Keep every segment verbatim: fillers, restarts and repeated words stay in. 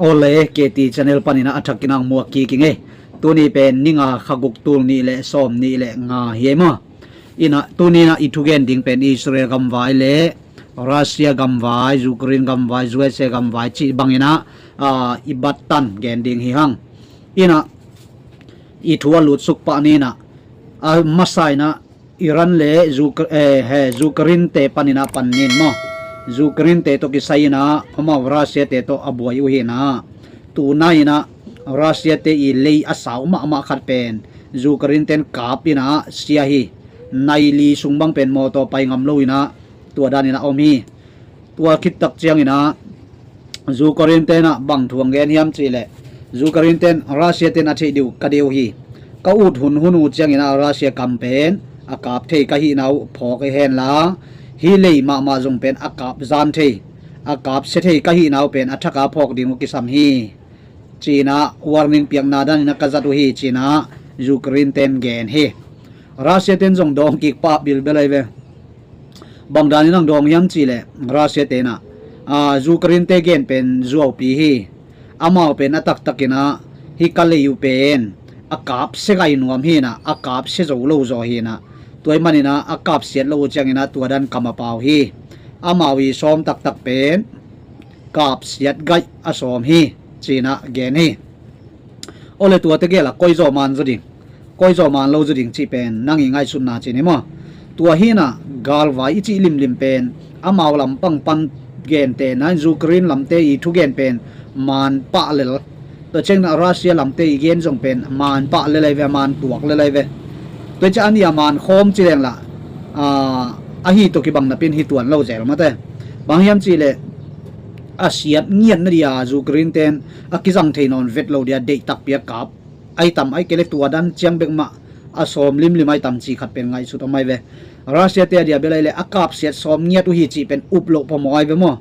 Ole, K T channel panin ah a thakin ah muak kik ing ei. Tuni pen ni nga, kha guk, tul nih le sawm nih le nga hi ei maw. Inah tuni inah i thugen ding pen Israel gamvai le Russia gamvai, Ukraine gamvai, U S A gamvai cih bangin ah, ah, i bat tan gen ding hi hang. Inah i thu a lutsuk pah ni inah, a masa inah Iran le Ukra-, eh, he, Ukraine te panin ah pan ni in maw. Ukraine te tawh kisai inah amau Russia te tawh a buai uh hi inah, tu nai inah Russia te i lei a sau mahmah khat pen Ukraine ten kap inah sia hi. Nai li sung bang pen mawtaw pai ngam lo inah tua dan inah om hi. Tua khit tak ciangin ah Ukraine ten ah bang thu hong gen hiam cih leh, Ukraine ten Russia ten a theih ding uh ka deih uh hi. Ka ut hunhun uh ciangin ah Russia kam pen a kap thei ka hihna uh phawk hi hen la, hih lei mahmah zong pen a kap zan thei, a kap sia thei ka hihna uh pen a thak a phawk ding uh kisam hi, ci inah warning piakna dan inah ka zat uh hi, ci inah Ukraine ten gen hi. Russia ten zong dawng kik pah bilbel ahi ve. Bang dan inah dawng hiam cih leh, Russia ten ah, ah, Ukraine te gen pen zuaupi hi. Amau pen a taktak inah hih ka lei uh pen a kap sia gai nuam hi inah, a kap sia zo lo zaw hi inah, tua ahih manin ah a kap siat lo uh ciangin ah tua dan kam a pau hi. Amau i sawm taktak pen kap siat gaih a sawm hi, ci inah gen hi. Ole, tuate gel ah koi zaw man zaw ding, koi zaw man lo zaw ding cih pen nang i ngaihsutna ci ni maw. Tua hi inah galvai i cih limlim pen amau lampang pan gentehna in Ukraine lamte i thugen pen man pah lel. Tua ciangin ah Russia lamte i gen zong pen man pah lel ahi ve, man tuak lel ahi ve. Tua ciang a nih a man khawm ci leng lah, ah, ahi tawh kibang napin hi tuan lo zel mate. Bang hiam cih leh, a siat ngiat na dia Ukraine ten a kizang thei nawn vet lo dia deih takpi a kap ahi tam, ahih kei leh tua dan ciang bek mah a sawm limlim ahi tam ci khat pen ngaihsut om ahi ve. Russia te a dia bel ahi leh a kap siat sawm ngiat uh hi cih pen up loh phamawh ahi ve maw.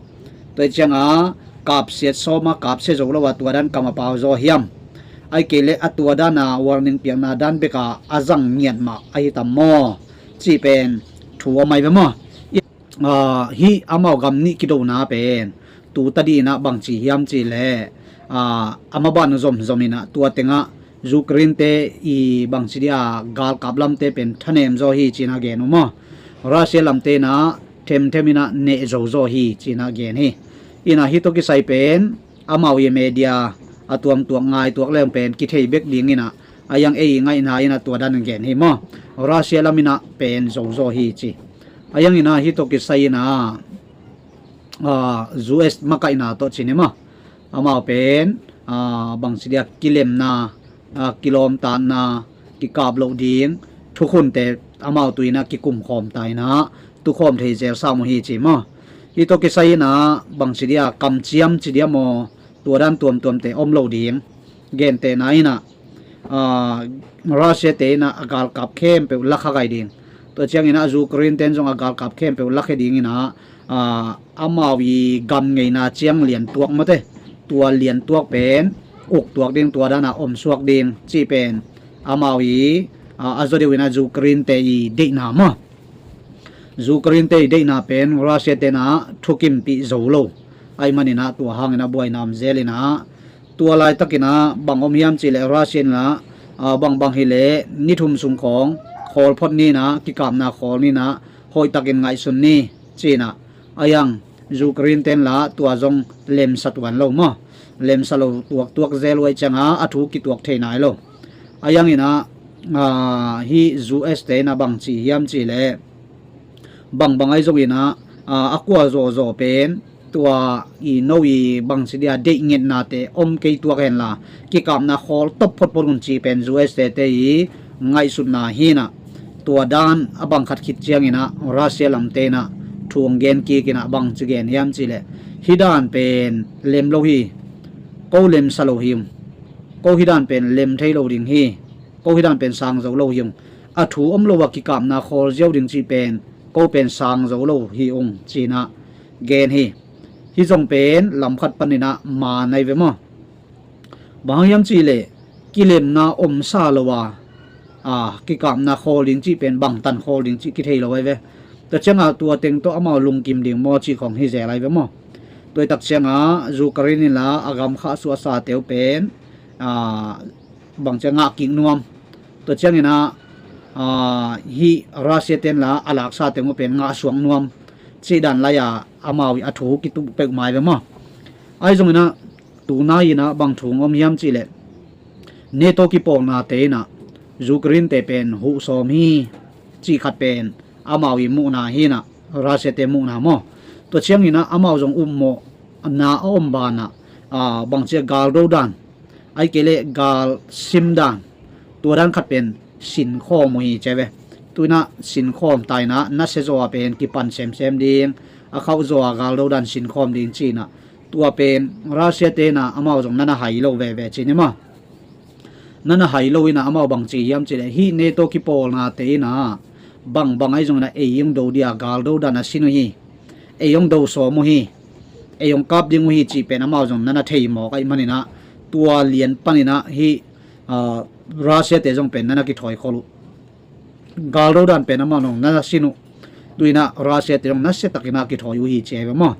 Tua ciang a kap siat sawm a kap sia zo lo a tua dan kam a pau zaw hiam? Ahih kei leh a tua dan a warning piakna dan bek a a zang ngiat mah ahi tam maw, cih pen thu om ahi ve maw. Ah, hih amau gam nih kidona pen tu tadi inah bangci hiam cih leh, ah, a maban uh zomzom inah tua tengah Ukraine te i bangci dia galkap lamte pen thanem zaw hi, ci inah gen uh maw. Russia lamte inah themthem inah neh zo zaw hi, ci inah gen hi. Inah hih tawh kisai pen amau i media a tuamtuak ngaihtuak leng pen kithei bek ding inah, a iang ei i ngaihna inah tua dan gen hi maw. Russia lam inah pen zo zaw hi ci. A iang inah hih tawh kisai inah, ah, U S makaihna tawh ci ni maw. Amau pen, ah, bangci dia kilemna, ah, kilawmtatna, kikap loh ding thukhunte amau tu inah kikum khawm ta inah tukhawm thei zel sam uh hi ci maw. Hih tawh kisai inah bangci dia kamciam ci dia maw, tua dan tuamtuamte om lo ding. Gentehna inah, ah, Russia te inah a galkap khempeuh lakha gai ding. Tua ciang inah Ukraine ten zong a galkap khempeuh lakhe ding inah, ah, amau i gam ngeina ciang liantuak mate, tua liantuak pen uktuak ding, tua dan a omsuak ding cih pen amau i, ah, a zaw deuh inah Ukraine te i deihna maw. Ukraine te i deihna pen Russia te inah thukimpih zo lo ahih man inah tua hang inah buaina om zel inah, tua laitak inah bang om hiam cih leh Russia inah, ah, bangbang hi leh ni thum sung khawng khawl phot ni inah, kikapna khawl ni inah, hoihtakin ngaihsun ni, ci inah. A iang Ukraine ten lah tua zong lemsa tuan lo maw. Lemsa lo tuaktuak zel uh ahih ciang a a thu kituak thei nai lo. A iang inah, ah, hih U S te inah bangci hiam cih leh, bangbang ahi zong inah, ah, a kua zawzaw pen tua i no i bangci dia deih ngetnate om kei tuak hen la, kikapna khawl top photphot un ci pen U S te te i ngaihsutna hi inah, tua dan a bang khat khit ciang inah Russia lamte inah thu hong gen kik inah bangci gen hiam cih leh, hih dan pen lem lo hi. Ko lemsa lo hi ung. Ko hih dan pen lem thei lo ding hi. Ko hih dan pen sang zo lo hi ung. A thu om lo a kikapna khawl ziau ding cih pen ko pen sang zo lo hi ung, ci inah gen hi. Hih zong pen lam khat pan inah maan ahi ve maw. Bang hang hiam cih leh kilemna omsa lo a, ah, kikapna khawl ding cih pen bangtan khawl ding cih kithei lo ahi ve. Tua ciang a tua teng tawh amau lungkim ding maw cih khawng hi zel ahi ve maw. Tua i tak ciangah Ukraine in la a gam khah suahsate uh pen, ah, bang ciang ngah kik nuam. Tua ciangin ah, ah, hih Russia ten la a laksate uh pen ngah suak nuam. Cih dan lai-a amau i a thu kituh peuhmah ve maw. Ahi zongin ah tunai in ah bang thu om hiam cihleh, NATO kipawlnate in ah Ukraine te pen huh sawm hi cih khat pen amau i muhna hi in ah, Russia te muhna maw. Tua ciangin ah amau zong upmawhna a om banah, ah, bang ciang gal do dan, ahih kei leh gal sim dan, tua dan khat pen sinkhawm uh hi ci ve. Tu in ah sinkhawm ta in ah nasia zaw a pen kipan semsem ding, a khauh zaw a gal do dan sinkhawm ding ci in ah, tua pen Russia te in ah amau zong na na hai lo veve ci ni maw. Na na hai lo in ah amau bang ci hiam cihleh, hih NATO kipawlnate in ah bangbang ahi zongin ah ei hong do dia gal do dan a sin uh hi. Ei hong do sawm uh hi. Ei hong kap ding uh hi cih pen amau zong na na thei mawk ahih manin ah, tua lian panin ah hih, ah, Russia te zong pen na na kithawi khol uh. Gal do dan pen amau zong na na sin uh. Tu in ah Russia te zong nasia takin ah kithawi uh hi ci ve maw.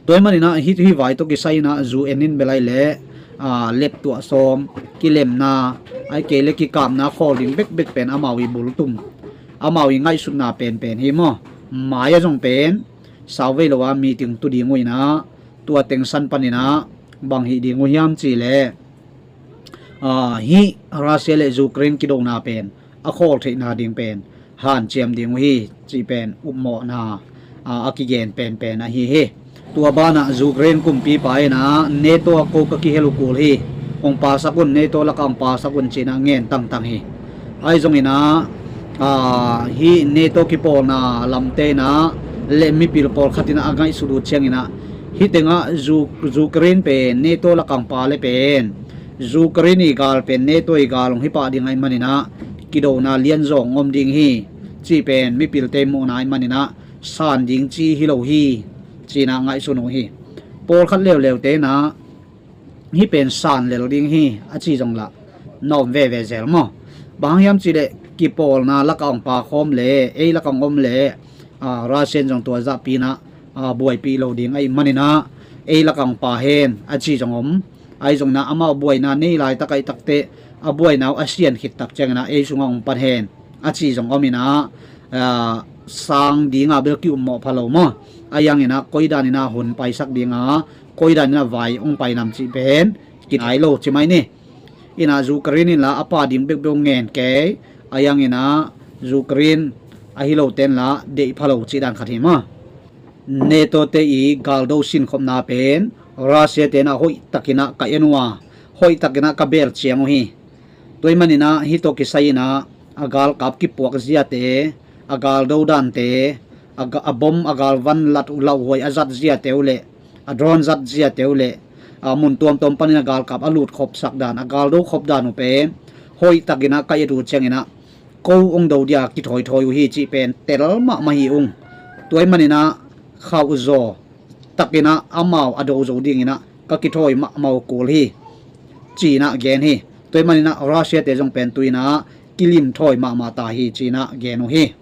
Tua ahih manin ah hih, hih vai tawh kisai in ah U N in bel ahih leh, ah, leptuah sawm, kilemna, ahih kei leh kikapna khawl ding bekbek pen amau i bultum, amau i ngaihsutna penpen hi maw. Mai-ah zong pen sauvei lo a meeting tu ding uh in ah, tua teng san panin ah bang hih ding uh hiam cihleh, ah, hih Russia le Ukraine kidona pen a khawl theihna ding pen hanciam ding uh hi cih pen upmawhna, ah, a kigen penpen ahi hi. Tua banah Ukraine kumpipa in ah NATO ah ko ka kihel uh kul hi, hong pasak un, NATO lakah hong pasak un ci in ah ngen tangtang hi. Ahi zongin ah, ah, hih NATO kipawlna lamte in ah le mipil pawlkhat in ah a ngaihsut uh ciangin ah, hih tengah U-, Ukraine pen NATO lakah hong pa le pen Ukraine i gal pen NATO i gal hong hi pah ding ahih manin ah kidona lianzaw hong om ding hi cih pen mipilte muhna ahih manin ah san ding ci hi lo hi ci in ah ngaihsun uh hi. Pawlkhat leuleute in ah hih pen san lel ding hi a ci zong lah na om veve zel maw. Bang hang hiam cihleh kipawlna lakah hong pa khawm le ei lakah hong om le, ah, Russia in zong tua zahpi in ah, ah, buaipih lo ding ahih manin ah ei lakah hong pa hen a ci zong om. Ahi zongin ah amau buaina nei laitak ahih takteh a buaina uh a sian khit tak ciangin ah ei sungah hong pan hen a ci zong om in ah, ah, sang ding a bel ki-ummawh pha lo maw. Ahi hangin ah koi dan in ah hun paisak ding a, koi dan in ah vai hong pai nam cih pen kinai lo ci mai ni. In ah Ukraine in lah a pa ding bekbek hong ngen kei, ahi hangin ah Ukraine ahi lote in lah deih pha lo cih dan khat hi maw. NATO te i galdo sinkhopna pen Russia te in ah hoih takin ah ka en uh a, hoih takin ah ka bel ciang uh hi. Tua ahih manin ah hih tawh kisai in ah a galkap kipuak ziate, a galdo dante, a ga-, a bom a galvan lat uh lauhuai a zat ziate uh le, a drone zat ziate uh le, a mun tuamtuam panin a galkap a lutkhopsak dan, a galdo khop dan uh pen hoih takin ah ka et uh ciangin ah ko hong do dia kithawithawi uh hi cih pen tel mahmah hi ung. Tua ahih manin ah khauh zaw takin ah amau a do zo dingin ah ka kithawi mahmah uh kul hi ci in ah gen hi. Tua ahih manin ah Russia te zong pen tu in ah kilimthawi mahmah ta hi ci in ah gen uh hi.